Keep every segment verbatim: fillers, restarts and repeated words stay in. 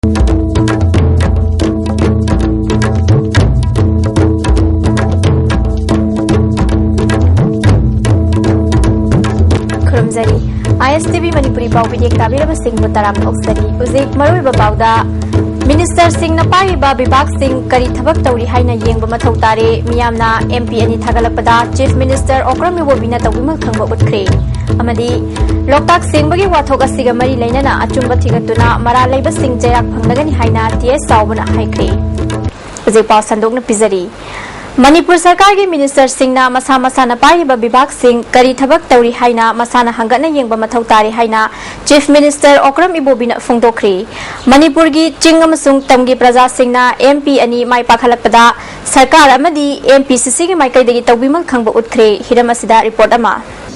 ꯈꯨꯔꯨꯝꯖꯔꯤ꯫ ꯑꯥꯏ ꯑꯦꯁ T V Manipuri ꯄꯥꯎ ꯃꯤꯠꯌꯦꯡ ꯇꯥꯕꯤꯔꯕꯁꯤꯡꯕꯨ ꯇꯔꯥꯝꯅ ꯑꯣꯛꯆꯔꯤ꯫ ꯍꯧꯖꯤꯛ ꯃꯔꯨꯑꯣꯏꯕ ꯄꯥꯎꯗ, ꯃꯤꯅꯤꯁꯇꯔꯁꯤꯡꯅ ꯄꯥꯏꯔꯤꯕ ꯕꯤꯚꯥꯒꯁꯤꯡ ꯀꯔꯤ ꯊꯕꯛ ꯇꯧꯔꯤ ꯍꯥꯏꯅ ꯌꯦꯡꯕ ꯃꯊꯧ ꯇꯥꯔꯦ꯫ ꯃꯤꯌꯥꯝꯅ ꯑꯦꯝ ꯄꯤ ꯑꯅꯤ ꯊꯥꯒꯠꯂꯛꯄꯗ ꯆꯤꯐ ꯃꯤꯅꯤꯁꯇꯔ ꯑꯣꯀ꯭ꯔꯝ ꯏꯕꯣꯕꯤꯅ ꯇꯧꯕꯤꯃꯜ ꯈꯪꯕ ꯎꯠꯈ꯭ꯔꯦ꯫ ꯑꯃꯗꯤ ꯂꯣꯛꯇꯥꯛ ꯁꯦꯡꯕꯒꯤ ꯋꯥꯊꯣꯛ ꯑꯁꯤꯒ ꯃꯔꯤ ꯂꯩꯅꯅ ꯑꯆꯨꯝꯕ ꯊꯤꯒꯠꯇꯨꯅ ꯃꯔꯥꯜ ꯂꯩꯕꯁꯤꯡ ꯆꯩꯔꯥꯛ ꯐꯪꯂꯒꯅꯤ ꯍꯥꯏꯅ ꯇꯤ ꯑꯦꯁ ꯆꯥꯎꯕꯅ ꯍꯥꯏꯈ꯭ꯔꯦ꯫ ꯍꯧꯖꯤꯛ ꯄꯥꯎ ꯁꯟꯗꯣꯛꯅ ꯄꯤꯖꯔꯤ꯫ ꯃꯅꯤꯄꯨꯔ ꯁꯔꯀꯥꯔꯒꯤ ꯃꯤꯅꯤꯁꯇꯔꯁꯤꯡꯅ ꯃꯁꯥ ꯃꯁꯥꯅ ꯄꯥꯏꯔꯤꯕ ꯕꯤꯚꯥꯒꯁꯤꯡ ꯀꯔꯤ ꯊꯕꯛ ꯇꯧꯔꯤ ꯍꯥꯏꯅ ꯃꯁꯥꯅ ꯍꯪꯒꯠꯅ ꯌꯦꯡꯕ ꯃꯊꯧ ꯇꯥꯔꯤ ꯍꯥꯏꯅ ꯆꯤꯐ ꯃꯤꯅꯤꯁꯇꯔ ꯑꯣꯀ꯭ꯔꯝ ꯏꯕꯣꯕꯤꯅ ꯐꯣꯡꯗꯣꯛꯈ꯭ꯔꯤ꯫ ꯃꯅꯤꯄꯨꯔꯒꯤ ꯆꯤꯡ ꯑꯃꯁꯨꯡ ꯇꯝꯒꯤ ꯄ꯭ꯔꯖꯥꯁꯤꯡꯅ ꯑꯦꯝ ꯄꯤ ꯑꯅꯤ ꯃꯥꯏ ꯄꯥꯛꯍꯜꯂꯛꯄꯗ ꯁꯔꯀꯥꯔ ꯑꯃꯗꯤ ꯑꯦꯝ ꯄꯤ ꯁꯤ ꯁꯤꯒꯤ ꯃꯥꯏꯀꯩꯗꯒꯤ ꯇꯧꯕꯤꯃꯜ ꯈꯪꯕ ꯎꯠꯈ꯭ꯔꯦ꯫ ꯍꯤꯔꯝ ꯑꯁꯤꯗ ꯔꯤꯄꯣꯔꯠ ꯑꯃ꯫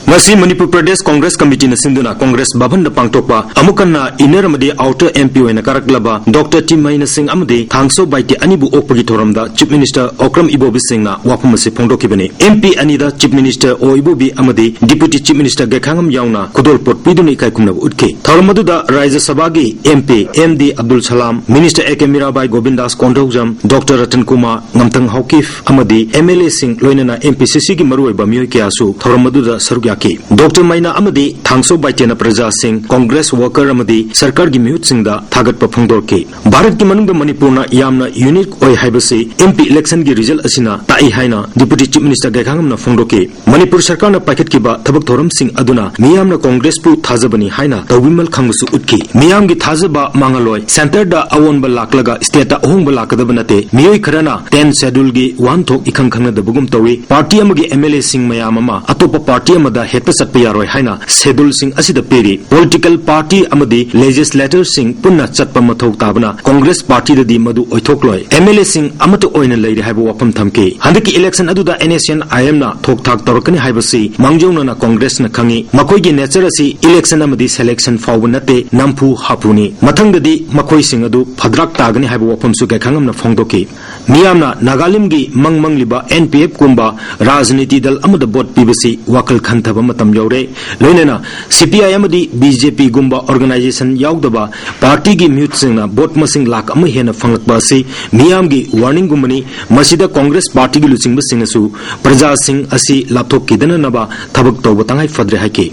ꯉꯁꯤ ꯃꯅꯤꯄꯨꯔ ꯄ꯭ꯔꯗꯦꯁ ꯀꯣꯡꯒ꯭ꯔꯦꯁ ꯀꯃꯤꯇꯤꯅ ꯁꯤꯟꯗꯨꯅ ꯀꯣꯡꯒ꯭ꯔꯦꯁ ꯚꯕꯟꯗ ꯄꯥꯡꯊꯣꯛꯄ ꯑꯃꯨꯛ ꯍꯟꯅ ꯏꯟꯅꯔ ꯑꯃꯗꯤ ꯑꯥꯎꯇꯔ ꯑꯦꯝ ꯄꯤ ꯑꯣꯏꯅ ꯀꯥꯔꯛꯂꯕ ꯗꯣꯛꯇꯔ ꯇꯤ ꯃꯩꯅ ꯁꯤꯡ ꯑꯃꯗꯤ ꯊꯥꯡꯁꯣ ꯕꯥꯏꯇꯦ ꯑꯅꯤꯕꯨ ꯑꯣꯛꯄꯒꯤ ꯊꯧꯔꯝꯗ ꯆꯤꯐ ꯃꯤꯅꯤꯁꯇꯔ ꯑꯣꯀ꯭ꯔꯝ ꯏꯕꯣꯕꯤ ꯁꯤꯡꯅ ꯋꯥꯐꯝ ꯑꯁꯤ ꯐꯣꯡꯗꯣꯛꯈꯤꯕꯅꯤ꯫ ꯑꯦꯝ ꯄꯤ ꯑꯅꯤꯗ ꯆꯤꯐ ꯃꯤꯅꯤꯁꯇꯔ ꯑꯣ ꯏꯕꯣꯕꯤ ꯑꯃꯗꯤ ꯗꯤꯄꯨꯇꯤ ꯆꯤꯐ ꯃꯤꯅꯤꯁꯇꯔ ꯒꯦꯈꯥꯉꯝ ꯌꯥꯎꯅ ꯈꯨꯗꯣꯜꯄꯣꯠ ꯄꯤꯗꯨꯅ ꯏꯀꯥꯏ ꯈꯨꯝꯅꯕ ꯎꯠꯈꯤ꯫ ꯊꯧꯔꯝ ꯑꯗꯨꯗ ꯔꯥꯖ꯭ꯌ ꯁꯚꯥꯒꯤ M P M D Abdul Salam, minister A K Mirabai, Govindas Konthoujam, doctor Ratan Kumar, ꯉꯝꯊꯪ ꯍꯥꯎꯀꯤꯞ ꯑꯃꯗꯤ ꯑꯦꯝ ꯑꯦꯜ ꯑꯦꯁꯤꯡ, ꯂꯣꯏꯅꯅ ꯑꯦꯝ ꯄꯤ ꯁꯤ ꯁꯤꯒꯤ ꯃꯔꯨꯑꯣꯏꯕ ꯃꯤꯑꯣꯏ ꯀꯌꯥꯁꯨ ꯊꯧꯔꯝ ꯑꯗꯨꯗ ꯁꯔꯨꯛ ꯌꯥꯈꯤ꯫ ꯗꯣꯛꯇꯔ ꯃꯩꯅꯥ ꯑꯃꯗꯤ ꯊꯥꯡꯁꯣ ꯕꯥꯏꯇꯦꯅ ꯄ꯭ꯔꯖꯥꯁꯤꯡ, ꯀꯣꯡꯒ꯭ꯔꯦꯁ ꯋꯥꯔꯀꯔ ꯑꯃꯗꯤ ꯁꯔꯀꯥꯔꯒꯤ ꯃꯤꯍꯨꯠꯁꯤꯡꯗ ꯊꯥꯒꯠꯄ ꯐꯣꯡꯗꯣꯔꯛꯈꯤ꯫ ꯚꯥꯔꯠꯀꯤ ꯃꯅꯨꯡꯗ ꯃꯅꯤꯄꯨꯔꯅ ꯌꯥꯝꯅ ꯌꯨꯅꯤꯛ ꯑꯣꯏ ꯍꯥꯏꯕꯁꯤ ꯑꯦꯝ ꯄꯤ ꯏꯂꯦꯛꯁꯟꯒꯤ ꯔꯤꯖꯜ ꯑꯁꯤꯅ ꯇꯥꯛꯏ ꯍꯥꯏꯅ ꯗꯤꯄꯨꯇꯤ ꯆꯤꯐ ꯃꯤꯅꯤꯁꯇꯔ ꯒꯦꯈꯥꯉꯝꯅ ꯐꯣꯡꯗꯣꯛꯈꯤ꯫ ꯃꯅꯤꯄꯨꯔ ꯁꯔꯀꯥꯔꯅ ꯄꯥꯏꯈꯠꯈꯤꯕ ꯊꯕꯛ ꯊꯧꯔꯝꯁꯤꯡ ꯑꯗꯨꯅ ꯃꯤꯌꯥꯝꯅ ꯀꯣꯡꯒ꯭ꯔꯦꯁꯄꯨ ꯊꯥꯖꯕꯅꯤ ꯍꯥꯏꯅ ꯇꯧꯕꯤꯃꯜ ꯈꯪꯕꯁꯨ ꯎꯠꯈꯤ꯫ ꯃꯤꯌꯥꯝꯒꯤ ꯊꯥꯖꯕ ꯃꯥꯡꯍꯜꯂꯣꯏ꯫ ꯁꯦꯟꯇꯔꯗ ꯑꯑꯣꯟꯕ ꯂꯥꯛꯂꯒ ꯁ꯭ꯇꯦꯠꯇ ꯑꯍꯣꯡꯕ ꯂꯥꯛꯀꯗꯕ ꯅꯠꯇꯦ꯫ ꯃꯤꯑꯣꯏ ꯈꯔꯅ ꯇꯦꯟ ꯁꯦꯗꯨꯜꯒꯤ ꯋꯥꯍꯟꯊꯣꯛ ꯏꯈꯪ ꯈꯪꯅꯗꯕꯒꯨꯝ ꯇꯧꯏ꯫ ꯄꯥꯔꯇꯤ ꯑꯃꯒꯤ ꯑꯦꯝ ꯑꯦꯜ ꯑꯦꯁꯤꯡ ꯃꯌꯥꯝ ꯑꯃ ꯑꯇꯣꯞꯄ ꯄꯥꯔꯇꯤ ꯑꯃꯗ ꯍꯦꯛꯇ ꯆꯠꯄ ꯌꯥꯔꯣꯏ ꯍꯥꯏꯅ ꯁꯦꯗꯨꯜꯁꯤꯡ ꯑꯁꯤꯗ ꯄꯤꯔꯤ꯫ ꯄꯣꯂꯤꯇꯤꯀꯦꯜ ꯄꯥꯔꯇꯤ ꯑꯃꯗꯤ ꯂꯦꯖꯤꯁꯂꯦꯇꯔꯁꯤꯡ ꯄꯨꯟꯅ ꯆꯠꯄ ꯃꯊꯧ ꯇꯥꯕꯅ ꯀꯣꯡꯒ꯭ꯔꯦꯁ ꯄꯥꯔꯇꯤꯗꯗꯤ ꯃꯗꯨ ꯑꯣꯏꯊꯣꯛꯂꯣꯏ꯫ ꯑꯦꯝ ꯑꯦꯜ ꯑꯦꯁꯤꯡ ꯑꯃꯠꯇ ꯑꯣꯏꯅ ꯂꯩꯔꯦ ꯍꯥꯏꯕ ꯋꯥꯐꯝ ꯊꯝꯈꯤ꯫ ꯍꯟꯗꯛꯀꯤ ꯏꯂꯦꯛꯁꯟ ꯑꯗꯨꯗ ꯑꯦꯟ ꯑꯦꯁ ꯑꯦꯟ ꯑꯥꯏ ꯑꯦꯝꯅ ꯊꯣꯛ ꯊꯥꯛ ꯇꯧꯔꯛꯀꯅꯤ ꯍꯥꯏꯕꯁꯤ ꯃꯥꯡꯖꯧꯅꯅ ꯀꯣꯡꯒ꯭ꯔꯦꯁꯅ ꯈꯪꯏ꯫ ꯃꯈꯣꯏꯒꯤ ꯅꯦꯆꯔ ꯑꯁꯤ ꯏꯂꯦꯛꯁꯟ ꯑꯃꯗꯤ ꯁꯦꯂꯦꯛꯁꯟ ꯐꯥꯎꯕ ꯅꯠꯇꯦ, ꯅꯝꯐꯨ ꯍꯥꯐꯨꯅꯤ꯫ ꯃꯊꯪꯗꯗꯤ ꯃꯈꯣꯏꯁꯤꯡ ꯑꯗꯨ ꯐꯗ꯭ꯔꯥꯛ ꯇꯥꯒꯅꯤ ꯍꯥꯏꯕ ꯋꯥꯐꯝꯁꯨ ꯒꯦꯈꯥꯉꯝꯅ ꯐꯣꯡꯗꯣꯛꯈꯤ꯫ ꯃꯤꯌꯥꯝꯅ ꯅꯥꯒꯥꯂꯦꯟꯗꯒꯤ ꯃꯪ ꯃꯪꯂꯤꯕ NPF ꯀꯨꯝꯕ ꯔꯥꯖꯅꯤꯇꯤ ꯗꯜ ꯑꯃꯗ ꯚꯣꯠ ꯄꯤꯕꯁꯤ ꯋꯥꯈꯜ ꯈꯟꯊꯕ ꯃꯇꯝ ꯌꯧꯔꯦ꯫ ꯂꯣꯏꯅꯅ CPI ꯑꯃꯗꯤ BJP ꯒꯨꯝꯕ organization ꯌꯥꯎꯗꯕ ꯄꯥꯔꯇꯤꯒꯤ ꯃꯤꯍꯨꯠꯁꯤꯡꯅ ꯚꯣꯠ ꯃꯁꯤꯡ ꯂꯥꯈ ꯑꯃ ꯍꯦꯟꯅ ꯐꯪꯂꯛꯄ ꯑꯁꯤ ꯃꯤꯌꯥꯝꯒꯤ warning ꯒꯨꯝꯕꯅꯤ꯫ ꯃꯁꯤꯗ ꯀꯣꯡꯒ꯭ꯔꯦꯁ ꯄꯥꯔꯇꯤꯒꯤ ꯂꯨꯆꯤꯡꯕꯁꯤꯡꯅꯁꯨ ꯄ꯭ꯔꯖꯥꯁꯤꯡ ꯑꯁꯤ ꯂꯥꯞꯊꯣꯛꯈꯤꯗꯅꯅꯕ ꯊꯕꯛ ꯇꯧꯕ ꯇꯉꯥꯏ ꯐꯗ꯭ꯔꯦ ꯍꯥꯏꯈꯤ꯫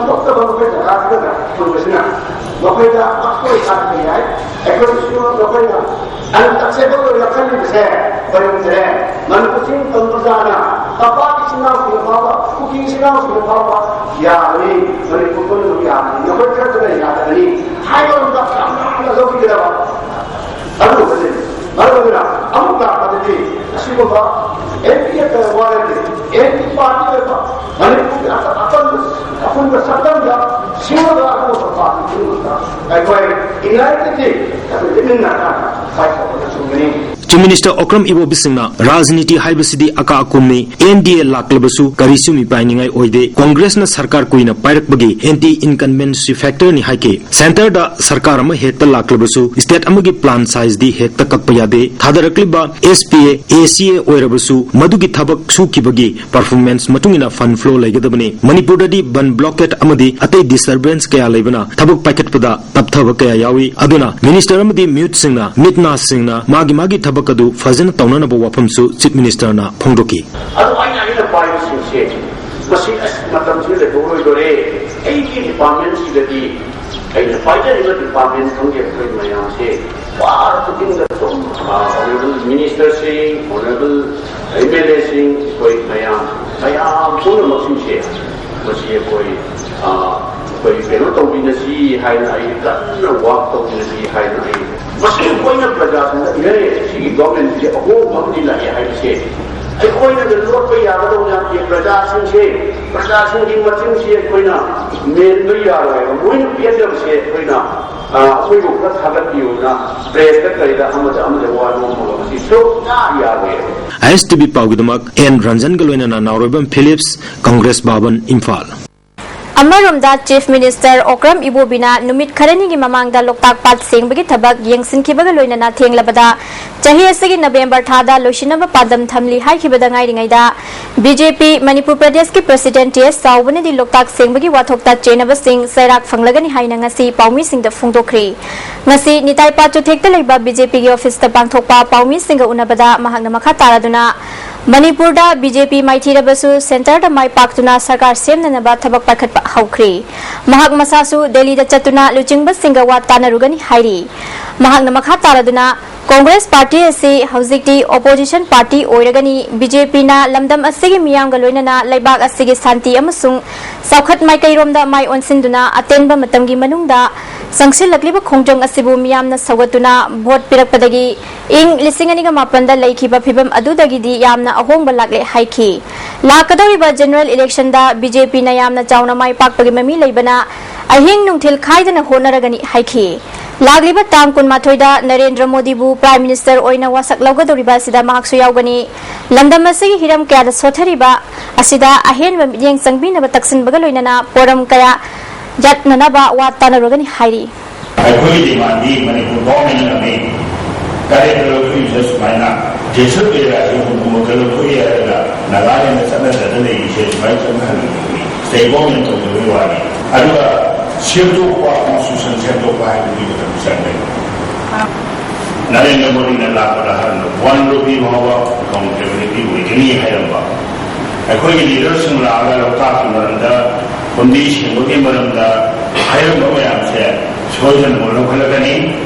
ꯊꯣꯛꯇꯕ ꯃꯈꯣꯏ ꯖꯒꯥꯁꯤꯗ ꯐꯪꯕꯁꯤꯅ ꯃꯈꯣꯏꯗ ꯑꯩꯈꯣꯏ ꯁꯥꯊꯤ ꯍꯥꯏ꯫ ꯑꯩꯈꯣꯏꯁꯨ ꯃꯈꯣꯏꯅ untouchable ꯑꯣꯏꯅ ꯈꯜꯂꯤꯕꯁꯦ ꯈꯣꯏꯔꯝꯗ꯭ꯔꯦ꯫ ꯃꯅꯤꯄꯨꯔ ꯆꯤꯡ ꯇꯝ ꯄ꯭ꯔꯖꯥꯅ ꯇꯝꯄꯥꯛ ꯏꯆꯤꯟ ꯏꯅꯥꯎꯁꯤꯡꯅ ꯐꯥꯎꯕ, ꯀꯨꯀꯤ ꯏꯆꯤꯟ ꯏꯅꯥꯎꯁꯤꯡꯅ ꯐꯥꯎꯕ ꯌꯥꯒꯅꯤ, ꯃꯅꯤꯄꯨꯔ ꯄꯨꯝꯅꯃꯛ ꯌꯥꯒꯅꯤ, ꯅꯈꯣꯏ ꯈꯔꯗꯨꯅ ꯌꯥꯗꯒꯅꯤ ꯍꯥꯏꯕ ꯃꯇꯝꯗ ꯌꯥꯝ ꯂꯥꯞꯅ ꯂꯧꯕꯤꯒꯗꯕ꯫ ꯑꯗꯨꯒꯨꯝꯕꯁꯦ ꯃꯔꯝ ꯑꯗꯨꯅ ꯑꯃꯨꯛ ꯂꯥꯛꯄꯗꯗꯤ ꯑꯁꯤꯒꯨꯝꯕ NPF ꯋꯥꯔꯦꯞꯇꯤ NPF ꯄꯥꯔꯇꯤ ꯑꯣꯏꯕ ꯃꯅꯤꯄꯨꯔꯒꯤ ꯑꯄꯨꯟꯕ, ꯑꯄꯨꯟꯕ ꯁꯛꯇꯝꯗ ꯁꯤꯡꯅꯕ ꯑꯗꯨꯒꯨꯝꯕ ꯄꯥꯔꯇꯤ ꯈꯨꯗꯤꯡꯃꯛꯇ ꯑꯩꯈꯣꯏ unitedly ꯑꯩꯈꯣꯏ ꯂꯦꯞꯃꯤꯟꯅꯔꯀꯥꯟꯗ fight ꯇꯧꯕꯗ ꯆꯨꯝꯒꯅꯤ꯫ Chief Minister Okram Ibobi ꯁꯤꯡꯅ ꯔꯥꯖꯅꯤꯇꯤ ꯍꯥꯏꯕꯁꯤꯗꯤ ꯑꯀꯥ ꯑꯀꯨꯝꯅꯤ, NDA ꯂꯥꯛꯂꯕꯁꯨ ꯀꯔꯤꯁꯨ ꯃꯤꯄꯥꯏꯅꯤꯡꯉꯥꯏ ꯑꯣꯏꯗꯦ, ꯀꯣꯡꯒ꯭ꯔꯦꯁꯅ ꯁꯔꯀꯥꯔ ꯀꯨꯏꯅ ꯄꯥꯏꯔꯛꯄꯒꯤ anti incumbency factor ꯅꯤ ꯍꯥꯏꯈꯤ꯫ Centre ꯗ ꯁꯔꯀꯥꯔ ꯑꯃ ꯍꯦꯛꯇ ꯂꯥꯛꯂꯕꯁꯨ state ꯑꯃꯒꯤ plan size ꯗꯤ ꯍꯦꯛꯇ ꯀꯛꯄ ꯌꯥꯗꯦ꯫ ꯊꯥꯗꯔꯛꯂꯤꯕ SPA, ACA ꯑꯣꯏꯔꯕꯁꯨ ꯃꯗꯨꯒꯤ ꯊꯕꯛ ꯁꯨꯈꯤꯕꯒꯤ performance ꯃꯇꯨꯡ ꯏꯟꯅ fund flow ꯂꯩꯒꯗꯕꯅꯤ꯫ ꯃꯅꯤꯄꯨꯔꯗꯗꯤ ꯕꯟ, blockade ꯑꯃꯗꯤ ꯑꯇꯩ disturbance ꯀꯌꯥ ꯂꯩꯕꯅ ꯊꯕꯛ ꯄꯥꯏꯈꯠꯄꯗ ꯇꯞꯊꯕ ꯀꯌꯥ ꯌꯥꯎꯏ꯫ ꯑꯗꯨꯅ minister ꯑꯃꯗꯤ ꯃꯤꯍꯨꯠꯁꯤꯡꯅ ꯃꯤꯠ ꯅꯥ ꯁꯤꯡꯅ ꯃꯥꯒꯤ ꯃꯥꯒꯤ ꯊꯕꯛ ꯑꯗꯨ ꯐꯖꯅ ꯇꯧꯅꯅꯕ ꯋꯥꯐꯝꯁꯨ Chief Minister ꯅ ꯐꯣꯡꯗꯣꯛꯈꯤ꯫ ꯑꯗꯨ ꯑꯩꯅ, ꯑꯩꯅ ꯄꯥꯏꯕꯁꯤꯡꯁꯦ ꯃꯁꯤ ꯑꯁ ꯃꯇꯝꯁꯤ ꯂꯩꯍꯧꯔꯣꯏꯗꯣꯔꯦ꯫ ꯑꯩꯒꯤ department ꯁꯤꯗꯗꯤ ꯑꯩꯅ ꯄꯥꯏꯖꯔꯤꯕ department ꯈꯪꯗꯦ ꯑꯩꯈꯣꯏ ꯃꯌꯥꯝꯁꯦ ꯋꯥꯔ ꯈꯨꯗꯤꯡꯗ ꯑꯗꯨꯝ, ꯑ, honourable minister ꯁꯤꯡ, honourable MLA ꯁꯤꯡ, ꯑꯩꯈꯣꯏ ꯃꯌꯥꯝ, ꯃꯌꯥꯝ ꯄꯨꯝꯅꯃꯛꯁꯤꯡꯁꯦ ꯃꯁꯤ ꯑꯩꯈꯣꯏ, ꯑ, ꯑꯩꯈꯣꯏ ꯀꯩꯅꯣ ꯇꯧꯕꯤꯅꯁꯤ ꯍꯥꯏꯅ ꯑꯩ ꯀꯟꯅ work ꯇꯧꯕꯤꯅꯁꯤ ꯍꯥꯏꯅ ꯑꯩ ꯃꯁꯤ ꯑꯩꯈꯣꯏꯅ ꯄ꯭ꯔꯖꯥꯁꯤꯡꯗ ꯏꯔꯦ ꯁꯤꯒꯤ government ꯁꯦ ꯑꯍꯣꯡꯕ ꯑꯃꯗꯤ ꯂꯥꯛꯑꯦ ꯍꯥꯏꯕꯁꯦ ꯑꯩꯈꯣꯏꯅ ꯂꯣꯠꯄ ꯌꯥꯒꯗꯧꯕ ꯅꯠꯇꯦ꯫ ꯄ꯭ꯔꯖꯥꯁꯤꯡꯁꯦ, ꯄ꯭ꯔꯖꯥꯁꯤꯡꯒꯤ ꯃꯆꯤꯟꯁꯤ ꯑꯩꯈꯣꯏꯅ ꯃꯦꯟꯕ ꯌꯥꯔꯣꯏꯕ꯫ ꯃꯣꯏꯅ ꯄꯦꯟꯗꯕꯁꯦ ꯑꯩꯈꯣꯏꯅ, ꯑ, ꯑꯩꯈꯣꯏꯕꯨ ꯈꯔ ꯊꯥꯒꯠꯄꯤꯌꯨꯅ press ꯇ ꯀꯔꯤꯗ ꯑꯃꯗ ꯑꯃꯗ ꯋꯥ ꯅꯣꯝꯃꯒ ꯃꯁꯤ ꯁꯨꯡꯌꯥ ꯌꯥꯔꯣꯏꯕ꯫ ISTV ꯄꯥꯎꯒꯤꯗꯃꯛ N ꯔꯟꯖꯟꯒ ꯂꯣꯏꯅꯅ ꯅꯥꯎꯔꯣꯏꯕꯝ ꯐꯤꯂꯤꯞꯁ, ꯀꯪꯒ꯭ꯔꯦꯁ ꯚꯕꯟ, ꯏꯝꯐꯥꯜ꯫ ꯑꯃꯔꯣꯝꯗ, Chief Minister ꯑꯣꯀ꯭ꯔꯝ ꯏꯕꯣꯕꯤꯅ ꯅꯨꯃꯤꯠ ꯈꯔꯅꯤꯒꯤ ꯃꯃꯥꯡꯗ ꯂꯣꯛꯇꯥꯛ ꯄꯥꯠ ꯁꯦꯡꯕꯒꯤ ꯊꯕꯛ ꯌꯦꯡꯁꯤꯟꯈꯤꯕꯒ ꯂꯣꯏꯅꯅ ꯊꯦꯡꯂꯕꯗ ꯆꯍꯤ ꯑꯁꯤꯒꯤ November ꯊꯥꯗ ꯂꯣꯏꯁꯤꯟꯅꯕ ꯄꯥꯟꯗꯝ ꯊꯝꯂꯤ ꯍꯥꯏꯈꯤꯕꯗ ꯉꯥꯏꯔꯤꯉꯩꯗ, B J P ꯃꯅꯤꯄꯨꯔ ꯄ꯭ꯔꯗꯦꯁꯀꯤ President T S ꯆꯥꯎꯕꯅꯗꯤ ꯂꯣꯛꯇꯥꯛ ꯁꯦꯡꯕꯒꯤ ꯋꯥꯊꯣꯛꯇ ꯆꯦꯟꯅꯕꯁꯤꯡ ꯆꯩꯔꯥꯛ ꯐꯪꯂꯒꯅꯤ ꯍꯥꯏꯅ ꯉꯁꯤ ꯄꯥꯎꯃꯤꯁꯤꯡꯗ ꯐꯣꯡꯗꯣꯛꯈ꯭ꯔꯤ꯫ ꯉꯁꯤ ꯅꯤꯇꯥꯏ ꯄꯥꯠ ꯆꯨꯊꯦꯛꯇ ꯂꯩꯕ B J P ꯒꯤ office ꯇ ꯄꯥꯡꯊꯣꯛꯄ ꯄꯥꯎꯃꯤꯁꯤꯡꯒ ꯎꯅꯕꯗ ꯃꯍꯥꯛꯅ ꯃꯈꯥ ꯇꯥꯔꯗꯨꯅ, ꯃꯅꯤꯄꯨꯔꯗ B J P ꯃꯥꯏꯊꯤꯔꯕꯁꯨ centre ꯗ ꯃꯥꯏ ꯄꯥꯛꯇꯨꯅ ꯁꯔꯀꯥꯔ ꯁꯦꯝꯅꯅꯕ ꯊꯕꯛ ꯄꯥꯏꯈꯠꯄ ꯍꯧꯈ꯭ꯔꯦ꯫ ꯃꯍꯥꯛ ꯃꯁꯥꯁꯨ ꯗꯦꯜꯂꯤꯗ ꯆꯠꯇꯨꯅ ꯂꯨꯆꯤꯡꯕꯁꯤꯡꯒ ꯋꯥ ꯇꯥꯅꯔꯨꯒꯅꯤ ꯍꯥꯏꯔꯤ꯫ ꯃꯍꯥꯛꯅ ꯃꯈꯥ ꯇꯥꯔꯗꯨꯅ, Congress party ꯑꯁꯤ ꯍꯧꯖꯤꯛꯇꯤ opposition party ꯑꯣꯏꯔꯒꯅꯤ꯫ B J P ꯅ ꯂꯝꯗꯝ ꯑꯁꯤꯒꯤ ꯃꯤꯌꯥꯝꯒ ꯂꯣꯏꯅꯅ ꯂꯩꯕꯥꯛ ꯑꯁꯤꯒꯤ ꯁꯥꯟꯇꯤ ꯑꯃꯁꯨꯡ ꯆꯥꯎꯈꯠ ꯃꯥꯏꯀꯩꯔꯣꯝꯗ ꯃꯥꯏ ꯑꯣꯟꯁꯤꯟꯗꯨꯅ ꯑꯇꯦꯟꯕ ꯃꯇꯝꯒꯤ ꯃꯅꯨꯡꯗ ꯆꯪꯁꯤꯜꯂꯛꯂꯤꯕ ꯈꯣꯡꯖꯪ ꯑꯁꯤꯕꯨ ꯃꯤꯌꯥꯝꯅ ꯁꯧꯒꯠꯇꯨꯅ vote ꯄꯤꯔꯛꯄꯗꯒꯤ ꯏꯪ ꯂꯤꯁꯤꯡ ꯑꯅꯤꯒ ꯃꯥꯄꯟꯗ ꯂꯩꯈꯤꯕ ꯐꯤꯕꯝ ꯑꯗꯨꯗꯒꯤꯗꯤ ꯌꯥꯝꯅ ꯑꯍꯣꯡꯕ ꯂꯥꯛꯂꯦ ꯍꯥꯏꯈꯤ꯫ ꯂꯥꯛꯀꯗꯧꯔꯤꯕ general election ꯗ B J P ꯅ ꯌꯥꯝꯅ ꯆꯥꯎꯅ ꯃꯥꯏ ꯄꯥꯛꯄꯒꯤ ꯃꯃꯤ ꯂꯩꯕꯅ ꯑꯍꯤꯡ ꯅꯨꯡꯊꯤꯜ ꯈꯥꯏꯗꯅ ꯍꯣꯠꯅꯔꯒꯅꯤ ꯍꯥꯏꯈꯤ꯫ ꯂꯥꯛꯂꯤꯕ ꯇꯥꯡ ꯀꯨꯟꯃꯥꯊꯣꯏꯗ ꯅꯔꯦꯟꯗ꯭ꯔ ꯃꯣꯗꯤꯕꯨ Prime Minister ꯑꯣꯏꯅ ꯋꯥꯁꯛ ꯂꯧꯒꯗꯧꯔꯤꯕ ꯑꯁꯤꯗ ꯃꯍꯥꯛꯁꯨ ꯌꯥꯎꯒꯅꯤ꯫ ꯂꯝꯗꯝ ꯑꯁꯤꯒꯤ ꯍꯤꯔꯝ ꯀꯌꯥꯗ ꯁꯣꯠꯊꯔꯤꯕ ꯑꯁꯤꯗ ꯑꯍꯦꯟꯕ ꯃꯤꯠꯌꯦꯡ ꯆꯪꯕꯤꯅꯕ ꯇꯛꯁꯤꯟꯕꯒ ꯂꯣꯏꯅꯅ ꯄꯣꯔꯝ ꯀꯌꯥ ꯌꯥꯠꯅꯅꯕ ꯋꯥ ꯇꯥꯅꯔꯨꯒꯅꯤ ꯍꯥꯏꯔꯤ꯫ ꯑꯩꯈꯣꯏꯒꯤ demand ꯗꯤ ꯃꯅꯤꯄꯨꯔ government ꯅ ꯉꯝꯃꯤ꯫ ꯀꯔꯦꯟꯗ ꯂꯧꯊꯣꯛꯏꯕꯁꯦ ꯁꯨꯃꯥꯏꯅ, ꯖꯦꯁꯨ ꯄꯦꯔꯥꯁꯦ ꯍꯨꯟꯗꯣꯛꯑꯒ ꯂꯧꯊꯣꯛꯑꯦ ꯍꯥꯏꯔꯒ ꯅꯥꯒꯥꯂꯦꯟꯗ ꯆꯠꯅꯗꯅ ꯂꯩꯔꯤꯁꯦ ꯁꯨꯃꯥꯏꯅ ꯆꯠꯅꯍꯜꯂꯤꯕꯅꯤ꯫ State government ꯇꯧꯖꯕꯒꯤ ꯋꯥꯅꯤ꯫ ꯑꯗꯨꯒ ꯁꯦꯝꯗꯣꯛꯄ, constitution ꯁꯦꯝꯗꯣꯛꯄ ꯍꯥꯏꯕꯗꯨꯗꯤ ꯃꯇꯝ ꯆꯪꯒꯅꯤ꯫ ꯅꯔꯦꯟꯗ꯭ꯔ ꯃꯣꯗꯤꯅ ꯂꯥꯛꯄꯗ ꯍꯥꯏꯔꯝꯕ one rupee ꯐꯥꯎꯕ accountability ꯑꯣꯏꯒꯅꯤ ꯍꯥꯏꯔꯝꯕ꯫ ꯑꯩꯈꯣꯏꯒꯤ leader ꯁꯤꯡ ꯂꯥꯛꯑꯒ ꯂꯣꯛꯇꯥꯛꯀꯤ ꯃꯔꯝꯗ, ꯐꯨꯝꯗꯤ ꯁꯦꯡꯕꯒꯤ ꯃꯔꯝꯗ ꯍꯥꯏꯔꯝꯕ ꯃꯌꯥꯝꯁꯦ ꯁꯣꯏꯗꯅ ꯂꯧꯈꯠꯂꯛꯀꯅꯤ꯫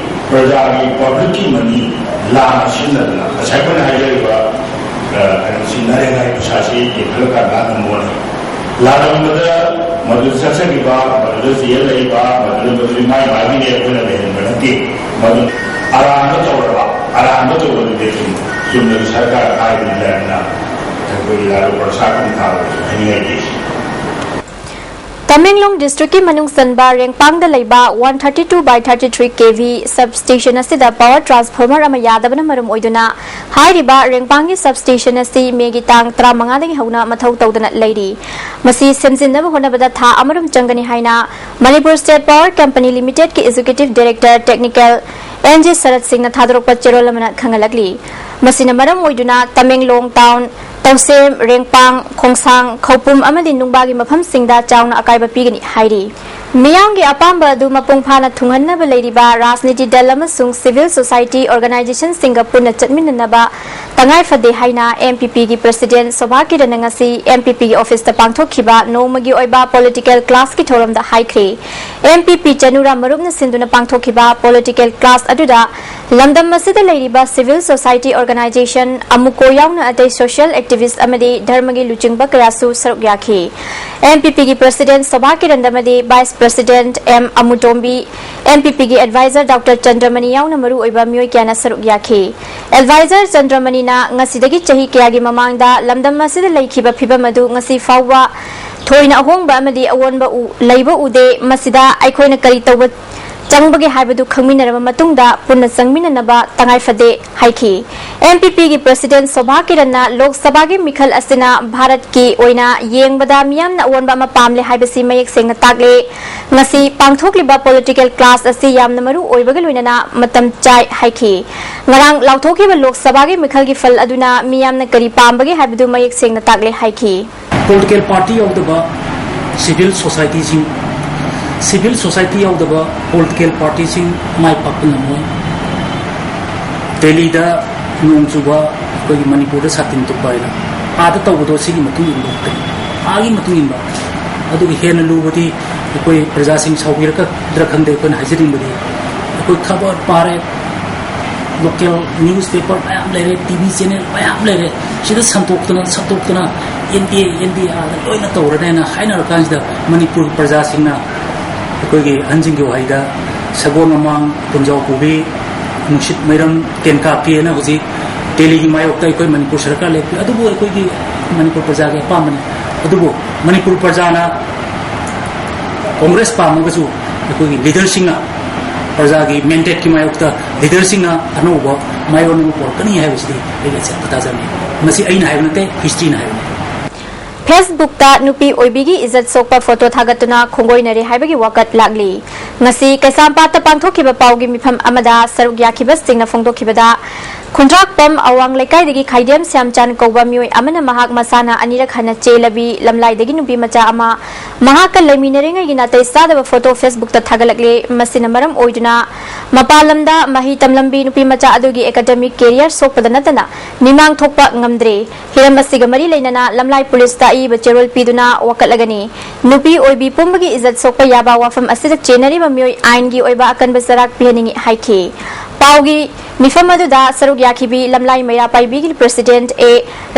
ꯄ꯭ꯔꯖꯥꯒꯤ, public ꯀꯤ money ꯂꯥꯟꯅ ꯁꯤꯖꯤꯟꯅꯗꯅ, ꯉꯁꯥꯏ ꯑꯩꯈꯣꯏꯅ ꯍꯥꯏꯖꯔꯤꯕ, ꯑ, ꯀꯩꯅꯣꯁꯤ, ꯅꯔꯦꯒꯥꯒꯤ ꯄꯩꯁꯥꯁꯤ ꯌꯦꯡꯈꯠꯂꯀꯥꯟꯗ ꯑꯗꯨꯝ ꯑꯣꯟꯅꯤ꯫ ꯂꯥꯜꯂꯝꯕꯗ ꯃꯗꯨꯗ ꯆꯠꯆꯈꯤꯕ, ꯃꯗꯨꯗ ꯖꯦꯜ ꯂꯩꯕ, ꯃꯗꯨꯗ, ꯃꯗꯨꯗꯤ ꯃꯥꯏ ꯃꯥꯒꯤꯅꯦ, ꯑꯩꯈꯣꯏꯅ ꯂꯩꯍꯟꯕ ꯅꯠꯇꯦ꯫ ꯃꯗꯨ ꯑꯔꯥꯟꯕ ꯇꯧꯔꯕ, ꯑꯔꯥꯟꯕ ꯇꯧꯕꯗꯨꯗꯤ ꯑꯗꯨꯝ ꯆꯨꯝꯅꯒꯤ ꯁꯔꯀꯥꯔ ꯍꯥꯏꯕꯗꯤ ꯂꯩꯔꯝꯅ ꯑꯩꯈꯣꯏꯒꯤ ꯂꯥꯂꯨ ꯄ꯭ꯔꯁꯥꯗ ꯊꯥꯕꯗꯁꯨ ꯍꯥꯏꯅꯤꯡꯉꯥꯏ ꯂꯩꯇꯦ꯫ ꯇꯃꯦꯡꯂꯣꯡ ꯗꯤꯁꯇ꯭ꯔꯤꯛꯀꯤ ꯃꯅꯨꯡ ꯆꯟꯕ ꯔꯦꯡꯄꯥꯡꯗ ꯂꯩꯕ one thirty two by thirty three K V substation ꯑꯁꯤꯗ power transformer ꯑꯃ ꯌꯥꯗꯕꯅ ꯃꯔꯝ ꯑꯣꯏꯗꯨꯅ ꯍꯥꯏꯔꯤꯕ ꯔꯦꯡꯄꯥꯡꯒꯤ substation ꯑꯁꯤ ꯃꯦꯒꯤ ꯇꯥꯡ ꯇꯔꯥꯃꯉꯥꯗꯒꯤ ꯍꯧꯅ ꯃꯊꯧ ꯇꯧꯗꯅ ꯂꯩꯔꯤ꯫ ꯃꯁꯤ ꯁꯦꯝꯖꯤꯟꯅꯕ ꯍꯣꯠꯅꯕꯗ ꯊꯥ ꯑꯃꯔꯣꯝ ꯆꯪꯒꯅꯤ ꯍꯥꯏꯅ ꯃꯅꯤꯄꯨꯔ ꯁ꯭ꯇꯦꯠ ꯄꯥꯋꯔ ꯀꯝꯄꯅꯤ ꯂꯤꯃꯤꯇꯦꯗꯀꯤ executive director technical N J Sarat ꯁꯤꯡꯅ ꯊꯥꯗꯣꯔꯛꯄ ꯆꯦꯔꯣꯜ ꯑꯃꯅ ꯈꯪꯍꯜꯂꯛꯂꯤ꯫ ꯃꯁꯤꯅ ꯃꯔꯝ ꯑꯣꯏꯗꯨꯅ ꯇꯃꯦꯡꯂꯣꯡ ꯇꯥꯎꯟ, ꯇꯧꯁꯦꯝ, ꯔꯦꯡꯄꯥꯡ, ꯈꯣꯡꯁꯥꯡ, ꯈꯧꯄꯨꯝ ꯑꯃꯗꯤ ꯅꯨꯡꯕꯥꯒꯤ ꯃꯐꯝꯁꯤꯡꯗ ꯆꯥꯎꯅ ꯑꯀꯥꯏꯕ ꯄꯤꯒꯅꯤ ꯍꯥꯏꯔꯤ꯫ ꯃꯤꯌꯥꯝꯒꯤ ꯑꯄꯥꯝꯕ ꯑꯗꯨ ꯃꯄꯨꯡ ꯐꯥꯅ ꯊꯨꯡꯍꯟꯅꯕ ꯂꯩꯔꯤꯕ ꯔꯥꯖꯅꯤꯇꯤ ꯗꯜ ꯑꯃꯁꯨꯡ ꯁꯤꯚꯤꯜ ꯁꯣꯁꯥꯏꯇꯤ ꯑꯣꯔꯒꯅꯥꯏꯖꯦꯁꯟꯁꯤꯡꯒ ꯄꯨꯟꯅ ꯆꯠꯃꯤꯟꯅꯅꯕ ꯇꯉꯥꯏ ꯐꯗꯦ ꯍꯥꯏꯅ ꯑꯦꯝ ꯄꯤ ꯄꯤꯒꯤ ꯄ꯭ꯔꯁꯤꯗꯦꯟ ꯁꯣꯚꯥ ꯀꯤꯔꯟꯅ ꯉꯁꯤ ꯑꯦꯝ ꯄꯤ ꯄꯤꯒꯤ ꯑꯣꯐꯤꯁꯇ ꯄꯥꯡꯊꯣꯛꯈꯤꯕ ꯅꯣꯡꯃꯒꯤ ꯑꯣꯏꯕ ꯄꯣꯂꯤꯇꯤꯀꯦꯜ ꯀ꯭ꯂꯥꯁꯀꯤ ꯊꯧꯔꯝꯗ ꯍꯥꯏꯈ꯭ꯔꯦ꯫ ꯑꯦꯝ ꯄꯤ ꯄꯤ ꯆꯅꯨꯔꯥ ꯃꯔꯨꯞꯅ ꯁꯤꯟꯗꯨꯅ ꯄꯥꯡꯊꯣꯛꯈꯤꯕ ꯄꯣꯂꯤꯇꯤꯀꯦꯜ ꯀ꯭ꯂꯥꯁ ꯑꯗꯨꯗ ꯂꯝꯗꯝ ꯑꯁꯤꯗ ꯂꯩꯔꯤꯕ ꯁꯤꯚꯤꯜ ꯁꯣꯁꯥꯏꯇꯤ ꯑꯣꯔꯒꯅꯥꯏꯖꯦꯁꯟ, ꯑꯃꯨꯀꯣ ꯌꯥꯎꯅ ꯑꯇꯩ ꯁꯣꯁꯤꯌꯦꯜ ꯑꯦꯛꯇꯤꯚꯤꯁ꯭ꯠ ꯑꯃꯗꯤ ꯙꯔꯃꯒꯤ ꯂꯨꯆꯤꯡꯕ ꯀꯌꯥꯁꯨ ꯁꯔꯨꯛ ꯌꯥꯈꯤ꯫ ꯑꯦꯝ ꯄꯤ ꯄꯤꯒꯤ ꯄ꯭ꯔꯁꯤꯗꯦꯟ ꯁꯣꯚꯥ ꯀꯤꯔꯟ ꯑꯃꯗꯤ vice president M Amutombi, M P ꯄꯤꯒꯤ ꯑꯦꯗꯚꯥꯏꯖꯔ ꯗꯥꯛꯇꯔ ꯆꯟꯗ꯭ꯔꯃꯅꯤ ꯌꯥꯎꯅ ꯃꯔꯨꯑꯣꯏꯕ ꯃꯤꯑꯣꯏ ꯀꯌꯥꯅ ꯁꯔꯨꯛ ꯌꯥꯈꯤ꯫ ꯑꯦꯗꯚꯥꯏꯖꯔ ꯆꯟꯗ꯭ꯔꯃꯅꯤꯅ ꯉꯁꯤꯗꯒꯤ ꯆꯍꯤ ꯀꯌꯥꯒꯤ ꯃꯃꯥꯡꯗ ꯂꯝꯗꯝ ꯑꯁꯤꯗ ꯂꯩꯈꯤꯕ ꯐꯤꯚꯝ ꯑꯗꯨ ꯉꯁꯤ ꯐꯥꯎꯕ ꯊꯣꯏꯅ ꯑꯍꯣꯡꯕ ꯑꯃꯗꯤ ꯑꯑꯣꯟꯕ ꯎ-, ꯂꯩꯕ ꯎꯗꯦ꯫ ꯃꯁꯤꯗ ꯑꯩꯈꯣꯏꯅ ꯀꯔꯤ ꯇꯧꯕ ꯆꯪꯕꯒꯦ ꯍꯥꯏꯕꯗꯨ ꯈꯪꯃꯤꯟꯅꯔꯕ ꯃꯇꯨꯡꯗ ꯄꯨꯟꯅ ꯆꯪꯃꯤꯟꯅꯅꯕ ꯇꯉꯥꯏ ꯐꯗꯦ ꯍꯥꯏꯈꯤ꯫ ꯑꯦꯝ ꯄꯤ ꯄꯤꯒꯤ ꯄ꯭ꯔꯁꯤꯗꯦꯟ ꯁꯣꯚꯥ ꯀꯤꯔꯟꯅ ꯂꯣꯛ ꯁꯚꯥꯒꯤ ꯃꯤꯈꯜ ꯑꯁꯤꯅ ꯚꯥꯔꯠꯀꯤ ꯑꯣꯏꯅ ꯌꯦꯡꯕꯗ ꯃꯤꯌꯥꯝꯅ ꯑꯑꯣꯟꯕ ꯑꯃ ꯄꯥꯝꯂꯦ ꯍꯥꯏꯕꯁꯤ ꯃꯌꯦꯛ ꯁꯦꯡꯅ ꯇꯥꯛꯂꯦ꯫ ꯉꯁꯤ ꯄꯥꯡꯊꯣꯛꯂꯤꯕ ꯄꯣꯂꯤꯇꯤꯀꯦꯜ ꯀ꯭ꯂꯥꯁ ꯑꯁꯤ ꯌꯥꯝꯅ ꯃꯔꯨ ꯑꯣꯏꯕꯒ ꯂꯣꯏꯅꯅ ꯃꯇꯝ ꯆꯥꯏ ꯍꯥꯏꯈꯤ꯫ ꯉꯔꯥꯡ ꯂꯥꯎꯊꯣꯛꯈꯤꯕ ꯂꯣꯛ ꯁꯚꯥꯒꯤ ꯃꯤꯈꯜꯒꯤ ꯐꯜ ꯑꯗꯨꯅ ꯃꯤꯌꯥꯝꯅ ꯀꯔꯤ ꯄꯥꯝꯕꯒꯦ ꯍꯥꯏꯕꯗꯨ ꯃꯌꯦꯛ ꯁꯦꯡꯅ ꯇꯥꯛꯂꯦ ꯍꯥꯏꯈꯤ꯫ ꯄꯣꯂꯤꯇꯤꯀꯦꯜ ꯄꯥꯔꯇꯤ ꯌꯥꯎꯗꯕ ꯁꯤꯚꯤꯜ ꯁꯣꯁꯥꯏꯇꯤꯁꯤꯡ, ꯁꯤꯚꯤꯜ ꯁꯣꯁꯥꯏꯇꯤ ꯌꯥꯎꯗꯕ ꯄꯣꯂꯤꯇꯤꯀꯦꯜ ꯄꯥꯔꯇꯤꯁꯤꯡ ꯃꯥꯏ ꯄꯥꯛꯄ ꯉꯝꯃꯣꯏ꯫ ꯗꯦꯜꯂꯤꯗ ꯅꯣꯡ ꯆꯨꯕ, ꯑꯩꯈꯣꯏꯒꯤ ꯃꯅꯤꯄꯨꯔꯗ ꯁꯥꯇꯤꯟ ꯇꯨꯞꯄ ꯍꯥꯏꯅ ꯑꯥꯗ ꯇꯧꯕꯗꯣ ꯁꯤꯒꯤ ꯃꯇꯨꯡ ꯏꯟꯕ ꯈꯛꯇꯅꯤ, ꯑꯥꯒꯤ ꯃꯇꯨꯡ ꯏꯟꯕ꯫ ꯑꯗꯨꯒ ꯍꯦꯟꯅ ꯂꯨꯕꯗꯤ ꯑꯩꯈꯣꯏ ꯄ꯭ꯔꯖꯥꯁꯤꯡ ꯁꯥꯎꯕꯤꯔꯛꯀꯗ꯭ꯔꯥ ꯈꯪꯗꯦ, ꯑꯩꯈꯣꯏꯅ ꯍꯥꯏꯖꯅꯤꯡꯕꯗꯤ ꯑꯩꯈꯣꯏ ꯈꯕꯔ ꯄꯥꯔꯦ, ꯂꯣꯀꯦꯜ ꯅ꯭ꯌꯨꯁ ꯄꯦꯄꯔ ꯃꯌꯥꯝ ꯂꯩꯔꯦ, ꯇꯤ ꯚꯤ ꯆꯦꯅꯦꯜ ꯃꯌꯥꯝ ꯂꯩꯔꯦ, ꯁꯤꯗ ꯁꯟꯇꯣꯛꯇꯅ ꯁꯟꯇꯣꯛꯇꯅ ꯑꯦꯟ ꯗꯤ ꯑꯦ, ꯑꯦꯟ ꯗꯤ ꯑꯦ ꯑꯥꯗ ꯂꯣꯏꯅ ꯇꯧꯔꯅꯦꯅ ꯍꯥꯏꯅꯔꯀꯥꯟꯁꯤꯗ ꯃꯅꯤꯄꯨꯔ ꯄ꯭ꯔꯖꯥꯁꯤꯡꯅ ꯑꯩꯈꯣꯏꯒꯤ ꯑꯍꯟꯁꯤꯡꯒꯤ ꯋꯥꯍꯩꯗ ꯁꯒꯣꯜ ꯃꯃꯥꯡ ꯄꯨꯝꯖꯥꯎ ꯄꯨꯕꯤ ꯅꯨꯡꯁꯤꯠ ꯃꯩꯔꯝ ꯀꯦꯟꯀꯥꯞꯄꯤꯑꯅ ꯍꯧꯖꯤꯛ ꯗꯦꯜꯂꯤꯒꯤ ꯃꯥꯌꯣꯛꯇ ꯑꯩꯈꯣꯏ ꯃꯅꯤꯄꯨꯔ ꯁꯔꯀꯥꯔ ꯂꯦꯞꯄꯤ꯫ ꯑꯗꯨꯕꯨ ꯑꯩꯈꯣꯏꯒꯤ ꯃꯅꯤꯄꯨꯔ ꯄ꯭ꯔꯖꯥꯒꯤ ꯑꯄꯥꯝꯕꯅꯤ꯫ ꯑꯗꯨꯕꯨ ꯃꯅꯤꯄꯨꯔ ꯄ꯭ꯔꯖꯥꯅ ꯀꯣꯡꯒ꯭ꯔꯦꯁ ꯄꯥꯝꯃꯒꯁꯨ ꯑꯩꯈꯣꯏꯒꯤ ꯂꯤꯗꯔꯁꯤꯡꯅ, ꯄ꯭ꯔꯖꯥꯒꯤ ꯃꯦꯟꯗꯦꯠꯀꯤ ꯃꯥꯌꯣꯛꯇ ꯂꯤꯗꯔꯁꯤꯡꯅ ꯑꯅꯧꯕ ꯃꯥꯏꯑꯣꯟ ꯑꯃ ꯄꯨꯔꯛꯀꯅꯤ ꯍꯥꯏꯕꯁꯤꯗꯤ ꯑꯩꯒꯤ ꯑꯆꯦꯠꯄ ꯊꯥꯖꯕꯅꯤ꯫ ꯃꯁꯤ ꯑꯩꯅ ꯍꯥꯏꯕ ꯅꯠꯇꯦ, ꯍꯤꯁꯇ꯭ꯔꯤꯅ ꯍꯥꯏꯕꯅꯤ꯫ Facebookꯇ ꯅꯨꯄꯤ ꯑꯣꯏꯕꯤꯒꯤ ꯏꯖꯠ ꯁꯣꯛꯄ ꯐꯣꯇꯣ ꯊꯥꯒꯠꯇꯨꯅ ꯈꯣꯡꯒꯣꯏꯅꯔꯦ ꯍꯥꯏꯕꯒꯤ ꯋꯥꯀꯠ ꯂꯥꯛꯂꯤ꯫ ꯉꯁꯤ ꯀꯩꯁꯥꯝꯄꯥꯠꯇ ꯄꯥꯡꯊꯣꯛꯈꯤꯕ ꯄꯥꯎꯒꯤ ꯃꯤꯐꯝ ꯑꯃꯗ ꯁꯔꯨꯛ ꯌꯥꯈꯤꯕꯁꯤꯡꯅ ꯐꯣꯡꯗꯣꯛꯈꯤꯕꯗ, ꯈꯨꯟꯗ꯭ꯔꯥꯛꯄꯝ ꯑꯋꯥꯡ ꯂꯩꯀꯥꯏꯗꯒꯤ ꯈꯥꯏꯗꯦꯝ ꯁ꯭ꯌꯥꯝꯆꯥꯟ ꯀꯧꯕ ꯃꯤꯑꯣꯏ ꯑꯃꯅ ꯃꯍꯥꯛ ꯃꯁꯥꯅ ꯑꯅꯤꯔꯛ ꯍꯟꯅ ꯆꯦꯜꯂꯕꯤ ꯂꯝꯂꯥꯏꯗꯒꯤ ꯅꯨꯄꯤ ꯃꯆꯥ ꯑꯃ ꯃꯍꯥꯛꯀ ꯂꯩꯃꯤꯟꯅꯔꯤꯉꯩꯒꯤ ꯅꯥꯇꯩ ꯆꯥꯗꯕ ꯐꯣꯇꯣ Facebookꯇ ꯊꯥꯒꯠꯂꯛꯂꯦ꯫ ꯃꯁꯤꯅ ꯃꯔꯝ ꯑꯣꯏꯗꯨꯅ ꯃꯄꯥꯟ ꯂꯝꯗ ꯃꯍꯩ ꯇꯝꯂꯝꯕꯤ ꯅꯨꯄꯤ ꯃꯆꯥ ꯑꯗꯨꯒꯤ academic career ꯁꯣꯛꯄꯗ ꯅꯠꯇꯅ ꯃꯤꯃꯥꯡ ꯊꯣꯛꯄ ꯉꯝꯗ꯭ꯔꯦ꯫ ꯍꯤꯔꯝ ꯑꯁꯤꯒ ꯃꯔꯤ ꯂꯩꯅꯅ ꯂꯝꯂꯥꯏ ꯄꯨꯂꯤꯁꯇ ꯑꯏꯕ ꯆꯦꯔꯣꯜ ꯄꯤꯗꯨꯅ ꯋꯥꯀꯠꯂꯒꯅꯤ꯫ ꯅꯨꯄꯤ ꯑꯣꯏꯕꯤ ꯄꯨꯝꯕꯒꯤ ꯏꯖꯠ ꯁꯣꯛꯄ ꯌꯥꯕ ꯋꯥꯐꯝ ꯑꯁꯤꯗ ꯆꯦꯟꯅꯔꯤꯕ ꯃꯤꯑꯣꯏ ꯑꯥꯏꯟꯒꯤ ꯑꯣꯏꯕ ꯑꯀꯟꯕ ꯆꯩꯔꯥꯛ ꯄꯤꯍꯟꯅꯤꯡꯏ ꯍꯥꯏꯈꯤ꯫ ꯄꯥꯎꯒꯤ ꯃꯤꯐꯝ ꯑꯗꯨꯗ ꯁꯔꯨꯛ ꯌꯥꯈꯤꯕꯤ ꯂꯝꯂꯥꯏ ꯃꯩꯔꯥ ꯄꯥꯏꯕꯤꯒꯤ president A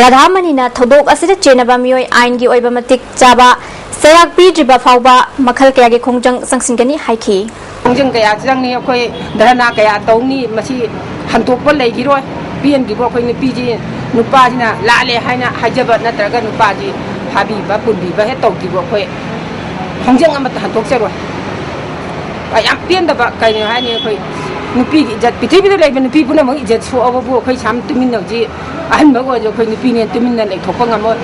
ꯔꯥꯙꯥꯃꯅꯤꯅ ꯊꯧꯗꯣꯛ ꯑꯁꯤꯗ ꯆꯦꯟꯅꯕ ꯃꯤꯑꯣꯏ ꯑꯥꯏꯟꯒꯤ ꯑꯣꯏꯕ ꯃꯇꯤꯛ ꯆꯥꯕ ꯆꯩꯔꯥꯛ ꯄꯤꯗ꯭ꯔꯤꯕ ꯐꯥꯎꯕ ꯃꯈꯜ ꯀꯌꯥꯒꯤ ꯈꯣꯡꯖꯪ ꯆꯪꯁꯤꯟꯒꯅꯤ ꯍꯥꯏꯈꯤ꯫ ꯈꯣꯡꯖꯪ ꯀꯌꯥ ꯆꯪꯅꯤ, ꯑꯩꯈꯣꯏ ꯙꯔꯅꯥ ꯀꯌꯥ ꯇꯧꯅꯤ, ꯃꯁꯤ ꯍꯟꯗꯣꯛꯄ ꯂꯩꯈꯤꯔꯣꯏ꯫ ꯄꯦꯟꯗ꯭ꯔꯤꯕ ꯑꯩꯈꯣꯏ ꯅꯨꯄꯤꯁꯤ, ꯅꯨꯄꯥꯁꯤꯅ ꯂꯥꯜꯂꯦ ꯍꯥꯏꯅ ꯍꯥꯏꯖꯕ ꯅꯠꯇ꯭ꯔꯒ ꯅꯨꯄꯥꯁꯤ ꯐꯥꯕꯤꯕ ꯄꯨꯟꯕꯤꯕ ꯍꯦꯛ ꯇꯧꯗ꯭ꯔꯤꯕ ꯑꯩꯈꯣꯏ ꯈꯣꯡꯖꯪ ꯑꯃꯠꯇ ꯍꯟꯗꯣꯛꯆꯔꯣꯏ꯫ ꯌꯥꯝ ꯄꯦꯟꯗꯕ ꯀꯩꯅꯣ ꯍꯥꯏꯅꯤ, ꯑꯩꯈꯣꯏ ꯅꯨꯄꯤꯒꯤ ꯏꯖꯠ, ꯄ꯭ꯔꯤꯊꯤꯕꯤꯗ ꯂꯩꯕ ꯅꯨꯄꯤ ꯄꯨꯝꯅꯃꯛ ꯏꯖꯠ ꯁꯣꯛꯑꯕꯕꯨ ꯑꯩꯈꯣꯏ ꯁꯥꯝ ꯇꯨꯃꯤꯟꯅ ꯍꯧꯖꯤꯛ ꯑꯍꯟꯕ ꯑꯣꯏꯔꯁꯨ ꯑꯩꯈꯣꯏ ꯅꯨꯄꯤꯅꯦ ꯇꯨꯃꯤꯟꯅ ꯂꯩꯊꯣꯛꯄ ꯉꯝꯃꯣꯏ꯫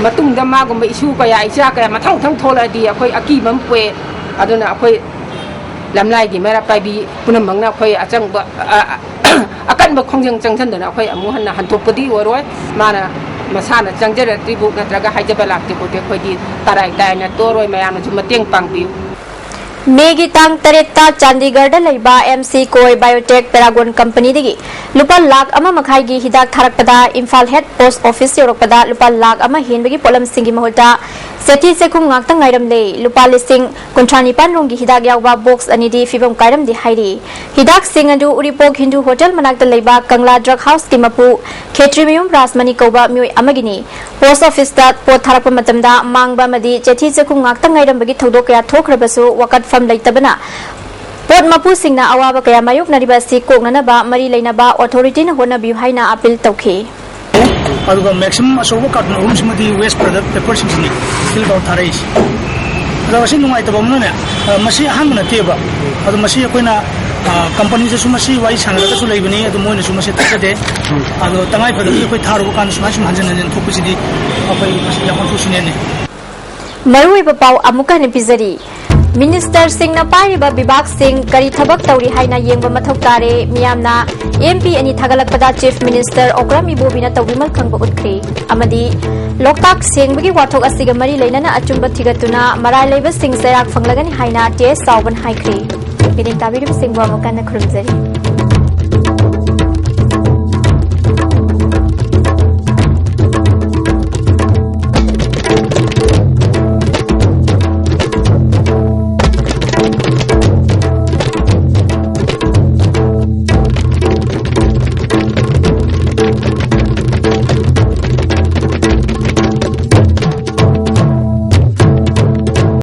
ꯃꯇꯨꯡꯗ ꯃꯥꯒꯨꯝꯕ ꯏꯁꯨ ꯀꯌꯥ, ꯏꯆꯥ ꯀꯌꯥ ꯃꯊꯪ ꯃꯊꯪ ꯊꯣꯛꯂꯛꯑꯗꯤ ꯑꯩꯈꯣꯏ ꯑꯀꯤꯕ ꯑꯃ ꯄꯣꯛꯑꯦ꯫ ꯑꯗꯨꯅ ꯑꯩꯈꯣꯏ ꯂꯝꯂꯥꯏꯒꯤ ꯃꯩꯔꯥ ꯄꯥꯏꯕꯤ ꯄꯨꯝꯅꯃꯛꯅ ꯑꯩꯈꯣꯏ ꯑꯆꯪꯕ, ꯑ, ꯑꯀꯟꯕ ꯈꯣꯡꯖꯪ ꯆꯪꯁꯤꯟꯗꯅ ꯑꯩꯈꯣꯏ ꯑꯃꯨꯛ ꯍꯟꯅ ꯍꯟꯗꯣꯛꯄꯗꯤ ꯑꯣꯏꯔꯣꯏ꯫ ꯃꯥꯅ ꯃꯁꯥꯅ ꯆꯪꯖꯔꯛꯇ꯭ꯔꯤꯕꯨ ꯅꯠꯇ꯭ꯔꯒ ꯍꯥꯏꯖꯕ ꯂꯥꯛꯇ꯭ꯔꯤꯕꯨꯗꯤ ꯑꯩꯈꯣꯏꯗꯤ ꯇꯔꯥꯏ ꯇꯥꯏꯅ ꯇꯣꯛꯑꯔꯣꯏ꯫ ꯃꯌꯥꯝꯅꯁꯨ ꯃꯇꯦꯡ ꯄꯥꯡꯕꯤꯌꯨ꯫ ꯃꯦꯒꯤ ꯇꯥꯡ ꯇꯔꯦꯠꯇ ꯆꯥꯟꯗꯤꯒꯔꯗ ꯂꯩꯕ ꯑꯦꯝ ꯁꯤ ꯀꯣꯏ ꯕꯥꯏꯑꯣꯇꯦꯛ ꯄꯦꯔꯥꯒꯣꯟ ꯀꯝꯄꯅꯤꯗꯒꯤ ꯂꯨꯄꯥ ꯂꯥꯈ ꯑꯃ ꯃꯈꯥꯏꯒꯤ ꯍꯤꯗꯥꯛ ꯊꯥꯔꯛꯄꯗ ꯏꯝꯐꯥꯜ ꯍꯦꯗ ꯄꯣꯁꯠ ꯑꯣꯐꯤꯁ ꯌꯧꯔꯛꯄꯗ ꯂꯨꯄꯥ ꯂꯥꯈ ꯑꯃ ꯍꯦꯟꯕꯒꯤ ꯄꯣꯠꯂꯝꯁꯤꯡꯒꯤ ꯃꯍꯨꯠꯇ ꯆꯦꯊꯤ ꯆꯦꯈꯨꯝ ꯉꯥꯛꯇ ꯉꯥꯏꯔꯝꯂꯦ꯫ ꯂꯨꯄꯥ ꯂꯤꯁꯤꯡ ꯀꯨꯟꯊ꯭ꯔꯥ ꯅꯤꯄꯥꯟ ꯔꯣꯝꯒꯤ ꯍꯤꯗꯥꯛ ꯌꯥꯎꯕ ꯕꯣꯛꯁ ꯑꯅꯤꯗꯤ ꯐꯤꯕꯝ ꯀꯥꯏꯔꯝꯗꯦ ꯍꯥꯏꯔꯤ꯫ ꯍꯤꯗꯥꯛꯁꯤꯡ ꯑꯗꯨ ꯎꯔꯤꯄꯣꯛ ꯍꯤꯟꯗꯨ ꯍꯣꯇꯦꯜ ꯃꯅꯥꯛꯇ ꯂꯩꯕ ꯀꯪꯂꯥ ꯗ꯭ꯔꯒ ꯍꯥꯎꯁꯀꯤ ꯃꯄꯨ ꯈꯦꯇ꯭ꯔꯤꯃꯌꯨꯝ ꯔꯥꯖꯃꯅꯤ ꯀꯧꯕ ꯃꯤꯑꯣꯏ ꯑꯃꯒꯤꯅꯤ꯫ ꯄꯣꯁꯠ ꯑꯣꯐꯤꯁꯇ ꯄꯣꯠ ꯊꯥꯔꯛꯄ ꯃꯇꯝꯗ ꯃꯥꯡꯕ ꯑꯃꯗꯤ ꯆꯦꯊꯤ ꯆꯦꯈꯨꯝ ꯉꯥꯛꯇ ꯉꯥꯏꯔꯝꯕꯒꯤ ꯊꯧꯗꯣꯛ ꯀꯌꯥ ꯊꯣꯛꯈ꯭ꯔꯕꯁꯨ ꯋꯥꯀꯠꯐꯝ ꯂꯩꯇꯕꯅ ꯄꯣꯠ ꯃꯄꯨꯁꯤꯡꯅ ꯑꯋꯥꯕ ꯀꯌꯥ ꯃꯥꯌꯣꯛꯅꯔꯤꯕ ꯑꯁꯤ ꯀꯣꯛꯅꯅꯕ ꯃꯔꯤ ꯂꯩꯅꯕ ꯑꯣꯊꯣꯔꯤꯇꯤꯅ ꯍꯣꯠꯅꯕꯤꯌꯨ ꯍꯥꯏꯅ ꯑꯥꯄꯤꯜ ꯇꯧꯈꯤ꯫ ꯑꯗꯨꯒ ꯃꯦꯛꯁꯤꯃꯝ ꯑꯆꯧꯕ ꯀꯥꯔꯇꯨꯟ ꯑꯍꯨꯝꯁꯤꯃꯗꯤ ꯋꯦꯁ ꯄ꯭ꯔꯗꯛ ꯄꯦꯄꯔꯁꯤꯡꯁꯤꯅꯤ ꯐꯤꯜ ꯇꯧꯔ ꯊꯥꯔꯛꯏꯁꯦ꯫ ꯑꯁꯤ ꯅꯨꯡꯉꯥꯏꯇꯕ ꯑꯃꯅꯅꯦ, ꯑ, ꯃꯁꯤ ꯑꯍꯥꯟꯕ ꯅꯠꯇꯦꯕ꯫ ꯑꯗꯣ ꯃꯁꯤ ꯑꯩꯈꯣꯏꯅ, ꯑ, ꯀꯝꯄꯅꯤꯗꯁꯨ ꯃꯁꯤ ꯋꯥꯔꯤ ꯁꯥꯟꯅꯔꯒꯁꯨ ꯂꯩꯕꯅꯤ, ꯑꯗꯣ ꯃꯣꯏꯅꯁꯨ ꯃꯁꯤ ꯊꯥꯖꯗꯦ꯫ ꯑꯗꯣ ꯇꯉꯥꯏ ꯐꯗꯕꯒꯤ ꯑꯩꯈꯣꯏ ꯊꯥꯔꯨꯕ ꯀꯥꯟꯗ ꯁꯨꯃꯥꯏꯅ ꯁꯨꯝ ꯍꯟꯖꯤꯟ ꯍꯟꯖꯤꯟ ꯊꯣꯛꯄꯁꯤꯗꯤ ꯑꯩꯈꯣꯏ ꯃꯁꯤ ꯌꯥꯝ unfortunate ꯅꯤ꯫ ꯃꯔꯨꯑꯣꯏꯕ ꯄꯥꯎ ꯑꯃꯨꯛꯀ ꯍꯟꯅ ꯄꯤꯖꯔꯤ꯫ ꯃꯤꯅꯤꯁꯇꯔꯁꯤꯡꯅ ꯄꯥꯏꯔꯤꯕ ꯕꯤꯚꯥꯒꯁꯤꯡ ꯀꯔꯤ ꯊꯕꯛ ꯇꯧꯔꯤ ꯍꯥꯏꯅ ꯌꯦꯡꯕ ꯃꯊꯧ ꯇꯥꯔꯦ꯫ ꯃꯤꯌꯥꯝꯅ ꯑꯦꯝ ꯄꯤ ꯑꯅꯤ ꯊꯥꯒꯠꯂꯛꯄꯗ ꯆꯤꯐ ꯃꯤꯅꯤꯁꯇꯔ ꯑꯣꯀ꯭ꯔꯥꯝ ꯏꯕꯣꯕꯤꯅ ꯇꯧꯕꯤꯃꯜ ꯈꯪꯕ ꯎꯠꯈ꯭ꯔꯦ꯫ ꯑꯃꯗꯤ ꯂꯣꯛꯇꯥꯛ ꯁꯦꯡꯕꯒꯤ ꯋꯥꯊꯣꯛ ꯑꯁꯤꯒ ꯃꯔꯤ ꯂꯩꯅꯅ ꯑꯆꯨꯝꯕ ꯊꯤꯒꯠꯇꯨꯅ ꯃꯔꯥꯜ ꯂꯩꯕꯁꯤꯡ ꯆꯩꯔꯥꯛ ꯐꯪꯂꯒꯅꯤ ꯍꯥꯏꯅ ꯇꯤ ꯑꯦꯁ ꯆꯥꯎꯕꯅ ꯍꯥꯏꯈ꯭ꯔꯦ꯫ ꯃꯤꯠꯌꯦꯡ ꯇꯥꯕꯤꯔꯤꯕꯁꯤꯡꯕꯨ ꯑꯃꯨꯛ ꯍꯟꯅ ꯈꯨꯔꯨꯝꯖꯔꯤ꯫